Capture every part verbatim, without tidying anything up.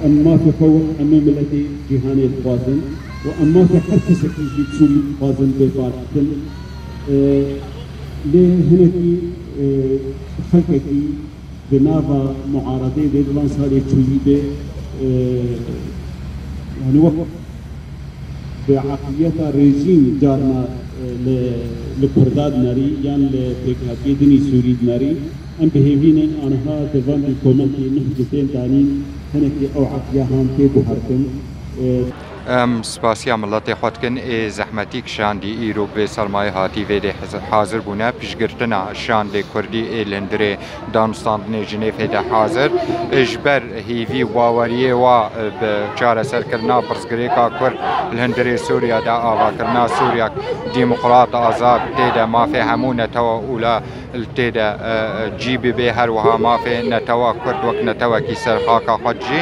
Em mafê xwe wek hemî miletê cîhanê dixwazin û em mafê her kesekî jî Sûrî dixwazin bê parastin. E, lê hinekî, e, xelkekî di nava muaredê de di van salê çûyî de, e, yanî wek bi eqliyeta rejîm carna, e, li, li Kurda dinerî yan li pêkhatiyê din î Sûrî dinerî, em bi hêvî ne aniha di van dî komentê min di tên danîn hinekî ew eqliya han tê guhertin. E, Em spasiya miletê xwe dikin ê zehmetî kişandî îro bi vê sermayê hatî vê dê hazir bûne. Piştgirtina şandê kurdî ê li hundirê danûstandinê Jinêfê de hazir, ji ber hîvî û baweriyê wa bi çareserkirina pirsgirêka kurd li hundirê Sûriya de, avakirina Sûriyek demokrat, azad, tê de mafê hemû netewa û la tê de, e, cî bibe, her wiha mafê netewa kurd wek netewekî ser xaka xwe jî.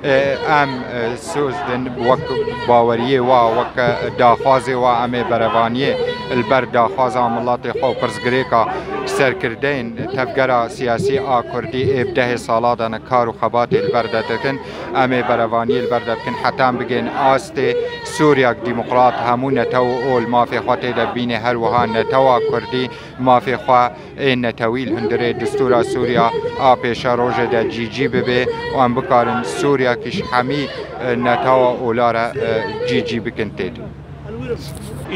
E, em, e, soz din wek baweriyê wa, wek, e, daxwazê wa, em ê berevaniyê li ber daxwaza miletê xwe û pirsgirêka serkirdeyên tevgera siyasî a kurdî ê bi dehê sala de ne kar û xebatê li ber de dikin. Em ê berevaniyê li ber de bikin heta em bigên astê Sûriyek demokrat, hemû netew û ol mafê xwe tê de bîne, her wiha netewa kurdî mafê xwe ê netewî li hundirê destûra Sûriya a pêşerojê de cî cî bibe û em bikarin Sûriyekî ji hemî, e, netewa ola re, e, cî cî bikin tê de.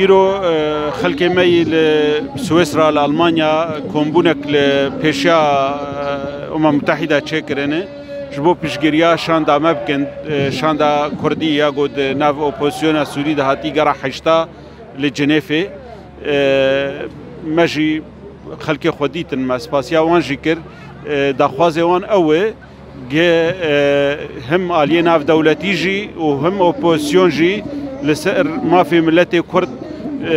Îro, e, xelkê me yî li Swîsra, li Almanya kombûnek li pêşiya, e, Umem Mutehîda çêkirine. Ji bo piştgiriya şanda me bikin, e, şanda kurdî ya ku di nav opozisyona Sûrî de hatî gera heşta li Cinêfê. E, me jî xelkê xwe dîtin, me spasiya wan jî kir. E, daxwazê wan ew e, Gê, e, him aliyê navdewletî jî û him opozîsyon jî li ser mafê miletê Kurd, e,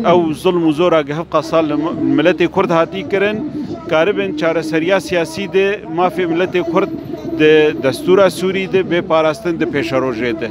ew zulm û zora ku hevqa sal li miletê Kurd hatî kirin, karibin çareseriya siyasî de mafê miletê Kurd di destûra Sûrî de bê parastin di pêşerojê de.